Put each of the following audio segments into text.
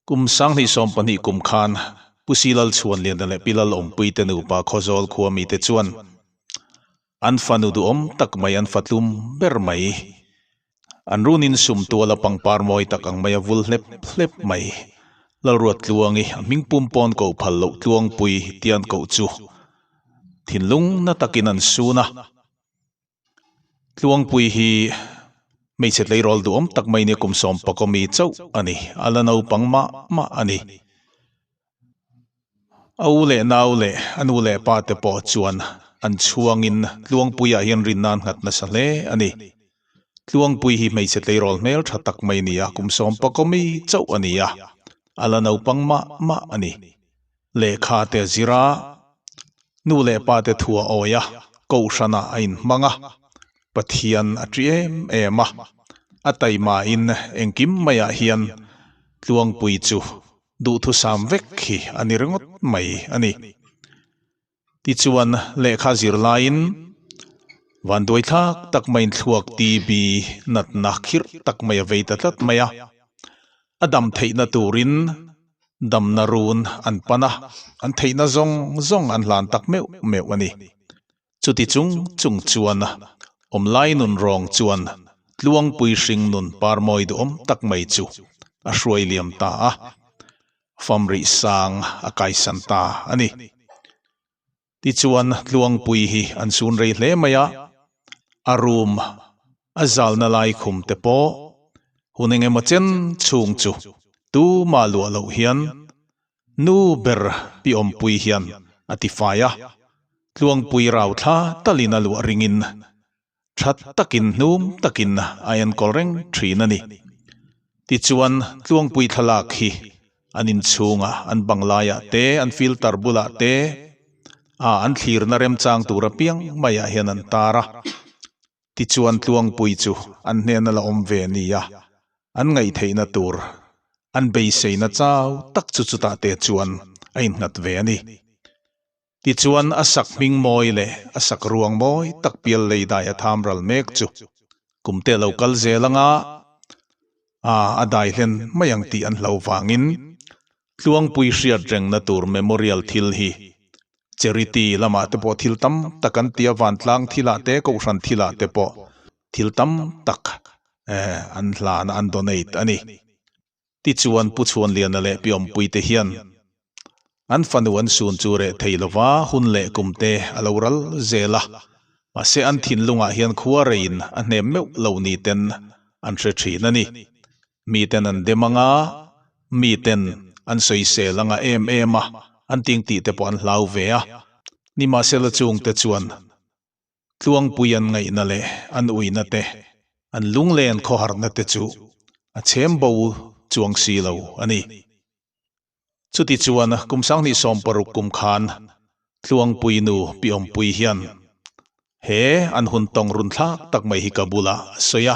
Kum 2020 kum khan Pu Silal Chhuanliana leh Pi Lalawmpui te nupa Khawzawl khua mite chuan an fanu duhawm tak mai an fatlum ber mai. An runin sum tuala pangpar mawi tak ang mai a vul hlep hlep mai. Lalruat Tluangi a hming pum pawn koh phal loh Tluangpui tia an koh chu thinlung na takin an sun a. Tluangpui hi hmeichhe tleirawl duhawm tak mai nia kum 11 mi chauh a ni, a la naupang mah mah a ni. A u leh nau leh a nu leh pa te pawh chuan an chhuangin Tluangpuiah hian rinna an nghat nasa hle a ni. Tluangpui hi hmeichhe tleirawl hmel tha tak mai nia kum 11 mi chauh a ni a, a la naupang mah mah a ni. Lehkha te a zir a, nu leh pa te thu a awi a, kohhranah a inhmang a, Pathian a ṭi em em a, a taimain engkim maiah hian Tluangpui chu duhthusam vek hi a ni ringawt mai a ni. Tichuan lehkha zir laiin vanduai thlak tak maiin thluak TB natna khirh tak mai a vei ta tlat mai a, a dam theihna turin damna run an pan a, an theihna zawng zawng an hlan tak meuh meuh a ni. Chuti chung chung chuan awmlai nun rawng chuan Tluangpui hring nun parmawi duhawm tak mai chu a hruai liam ta a, famrih sang a kaisan ta a ni. Tichuan Tluangpui hi an sun rei hle mai a, a room a zalna lai khum te pawh hun eng emaw chen chhung chu tumah luah loh hian nu ber pi awmpui hian a ti fai a, Tluangpui rau thla talin a luah ringin tha takin hnum takin a enkawl reng thin a ni. Tichuan Tluangpui thlalak hi an inchhunga an banglaiah te, an filter bulah te, a an thlirna remchang tur apiang maiah hian an tar a. Tichuan Tluangpui chu an hnena la awm ve a ni a, an ngaihtheihna tur an beiseina chau tak chu chutah te chuan a innghat ve a ni. Tichuan a sak hming mawi leh a sak ruang mawi tak pial lei dai a tham ral mek chu kum te lo kal zel anga a a dai hlen mai ang tih an hlo vangin Tluangpui hriat rengna tur memorial thil hi charity lamah te pawh thil tam tak an ti a, vantlang thilah te kohhran thilah te pawh thil tam tak an hlan a, an donate a ni. Tichuan Pu Chhuanliana leh Pi Awmpuite hian an fanu an sun chu reh thei lova hun leh kum te a lo ral zel a, mahse an thinlungah hian khua reiin a hnem meuh lo ni ten an hre thin a ni. Miten an dem anga, miten an sawisel anga em em a, an ting tih te pawh an hlau ve a. Nimahsela chungte chuan Tluangpui an ngaihna leh an uina te, an lunglen khawharna te chu a chhem bo chuang si lo a ni. Chuti chuan kum 2016 kum khan Tluangpui nu Pi Awmpui hian he an hun tawng run thlak tak mai hi ka bulah a sawi a,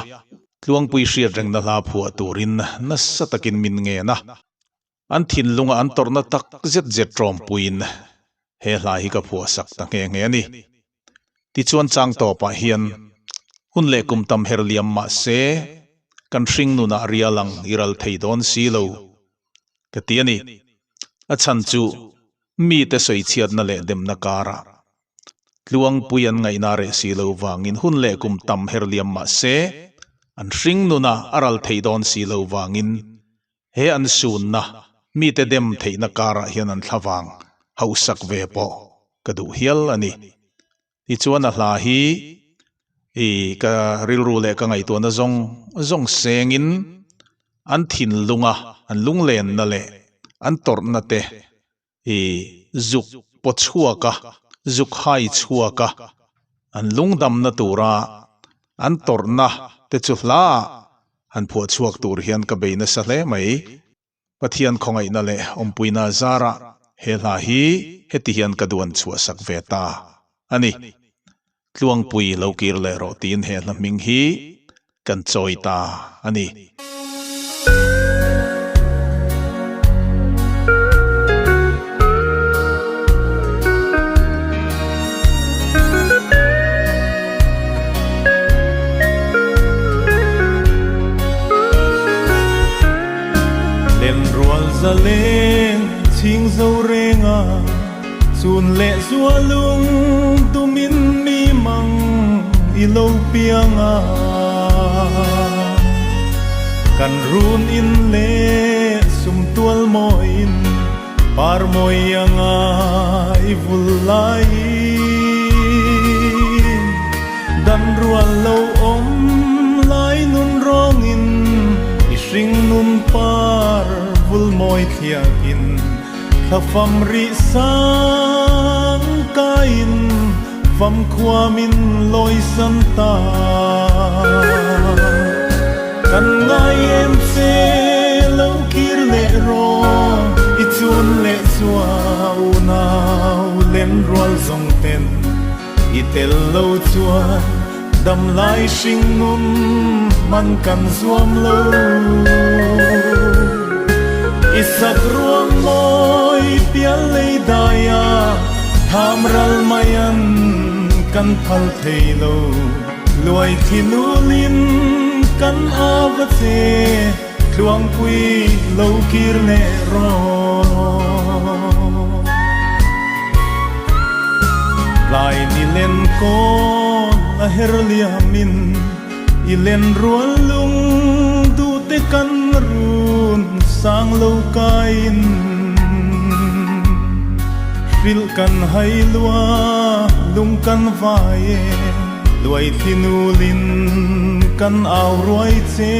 Tluangpui hriat rengna hla phuah turin nasa takin min ngen a. An thinlunga an tawrhna tak zet zet ṭawmpuiin he hla hi ka phuahsak ta nghe nghe a ni. Tichuan chang tawpah hian hun leh kum tam her liam mah se kan hring nunah rial ang i ral thei dawn si lo ka ti a ni. A chhan chu mite sawichhiatna leh demna karah Tluangpui an ngaihna reh si lo vangin hun leh kum tam her liam mah se an hring nunah a ral thei dawn si lo vangin He an sunna mite dem theihna karah hian an thlavang hauhsak ve pawh ka duh hial a ni. Tichuan a hla hi i ka rilru leh ka ngaihtuahna zawng zawng sengin an thinlunga an lunglenna leh an tawrhna te i zuk paw chhuak a, zuk hai chhuak a, an lungdamna tura an tawrhna te chu hlaah han phuah chhuak tur hian ka bei nasa hle mai. Pathian khawngaihna leh awmpuina zarah he hla hi heti hian ka duan chhuahsak ve ta a ni. Tluangpui lo kir leh rawh tiin he hla hming hi kan chawi ta a ni. Lenrual zaleng chhing zo renga chun leh zua lung tumin mi mang i lo piang a. Kan run in leh sum tual mawiin par mawi anga i vul laiin dan rual lo awm lai nun rawngin i hring nun par vul mawi thliakin thlafam rih sang kaiin famkhuamin lawisan ta. Kan ngai em che lo kir leh rawh i chun leh chua unau len rual zawng ten i tel lo chuan dam lai hring nun hman kan zuam lo. I sak ruang mawi pial lei daia tham ral mai an kan phal thei lo. Luai thi nulin kan ava che Tluangpui lo kir leh rawh. Tlai ni len kawn a her liamin i len rual lung duhte kan run sang lo kaiin hrilh kan hai lua lung kan vai e. Luai thi nulin kan au ruai che.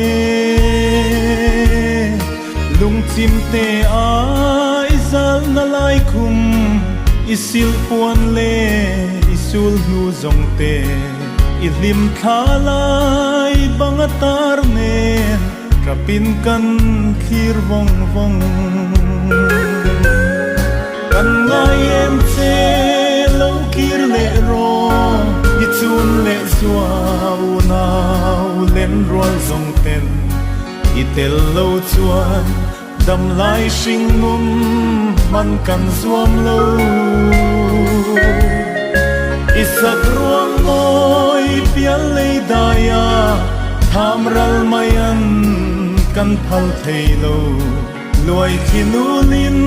Lungchim te a i zalna lai khum, i silh puan le i sul hnu zawng te, i hlim thla lai bang a tar nen ṭapin kan thlir vawng vawng. Kan ngai em che lo kir leh rawh, i chun leh zua unau len rual zawng ten i tel lo chuan dam lai hring nun hman kan zuam lo. I sak ruang mawi pial lei daia tham ral mai an kan phal thei lo. Luai khi nulin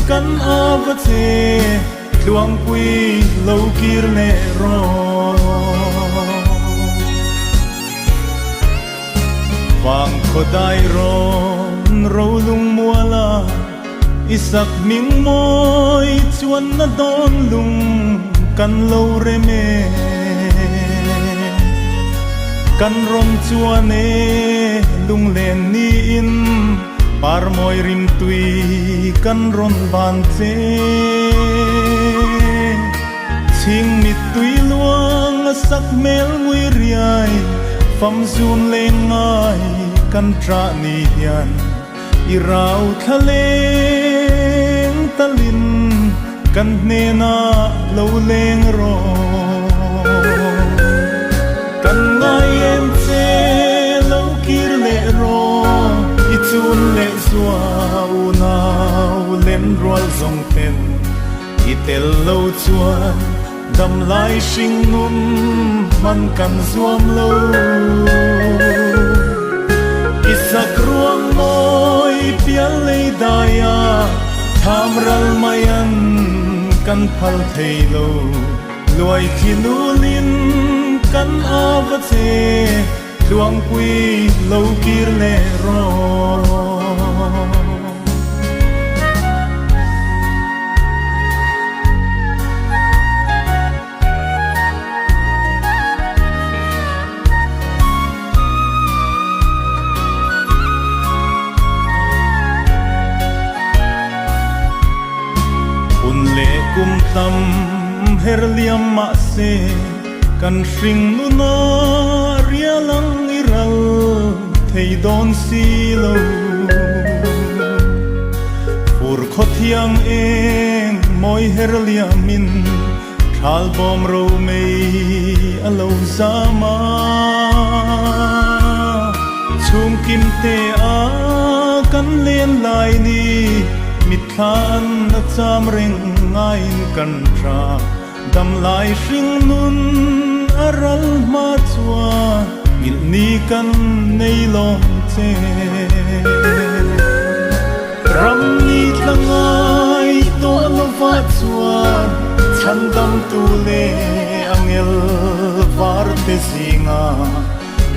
kan ava che Tluangpui lo kir leh rawh. Vang khaw dai rawn ro lung mual a, i sak hming mawi chuan na dawn lung kan lo rem e. Kan rawn chuan e lunglen niin par mawi rim tui kan rawn ban che. Chhing mittui luang a sak hmel ngui riai, fam zun leng ngai kan ṭah ni hian i rau thla leng talin kan hnenah lo leng rawh. Kan ngai em che lo kir leh rawh, i chun leh zua unau len rual zawng ten. I tel lo chuan dam lai hring nun hman kan zuam lo. I sak ruang mawi pial lei daia tham ral mai an kan phal thei lo. Luai khi nulin kan ava che Tluangpui lo kir leh rawh. Hun leh kum tam her liam mahse kan hring nuna rial ang i ral thei dawn si lo. Fur khaw thiang eng mawi her liamin thal bawm ro mei a lo zam a. Chhung kim te a kan len lai ni mitthla an a cham reng ngaiin kan tha. Dam lai hring nun a ral hma chuan nghilh ni kan nei lawm che. te zinga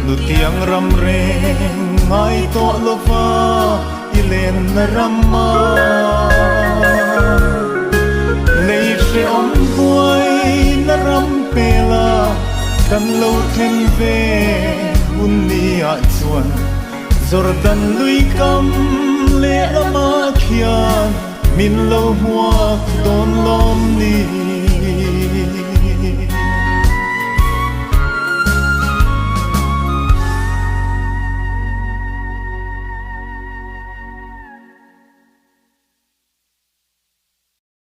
nutiang ram reng ngai tawh lova i lenna rama lei hrehawm buaina ram pela kan lo thlen ve hun ni ah chuan Jordan lui kam lehlamah khian min lo hmuak dawn lawm ni.